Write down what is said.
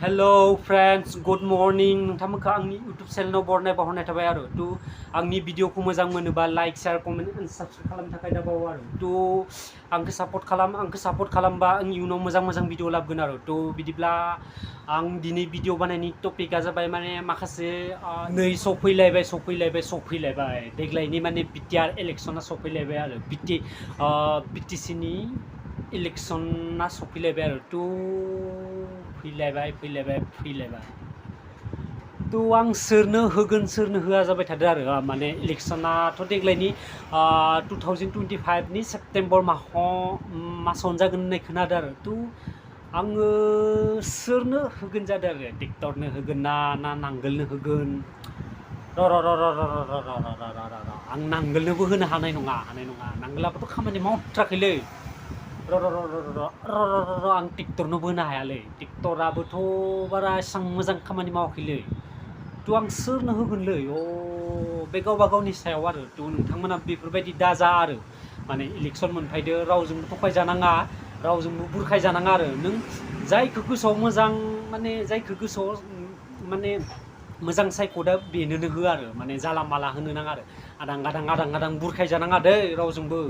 Hello friends, good morning. नोंथांमोनखौ आंनि YouTube चेनेलाव बरनाय थाबाय आरो तो आंनि भिडिअखौ मोजां मोनोबा like share comment and subscribe खालामनो थाखाय दाबाव आरो तो आंखौ सापर्ट खालामबा आं इयुनाव मोजां भिडिअ लाबोगोन आरो तो बिदिब्ला आं दिनै भिडिअ बानायनायनि टपिकआ जाबाय माने माखासे नै सफैलायबाय देग्लायनि माने BTAD इलेक्शना सफैलायबाय आरो BTCनि इलेक्शना सफैलायबाय आरो तो फैलायबाय तो आं सोरनो होगोन सोरनो होआ जाबाय थादों आरो माने इलेक्शनाथ' देग्लायनि 2025 नि सेप्टेम्बर मासावनो जागोन होननाय खोनादों आरो तो आङो सोरनो होगोन जादों आरो ट्रेक्टरनो होगोन ना नांगोलनो होगोन आं नांगोलनोबो होनो हानाय नङा नांगोलाबोथ' खामानि मावथ्राखैलै आं ट्रेक्टरनोबो होनो हायालै ट्रेक्टराबोथ' बारा एसां मोजां खामानि मावाखैलै तो आं सोरनो होगोनलै बे गावबा गावनि सायाव आरो तो नोंथांमोना बेफोरबायदि दाजा आरो माने इलेक्शन मोनफैदो रावजोंबो थगायजानाङा रावजोंबो बुरखायजानाङा आरो नों जायखौ गोसोआव मोजां माने जायखौ गोसोआव माने मोजां सायख'दा बेनोनो हो आरो माने जाला माला होनो नाङा आरो आदां गादां बुरखायजानाङा दै रावजोंबो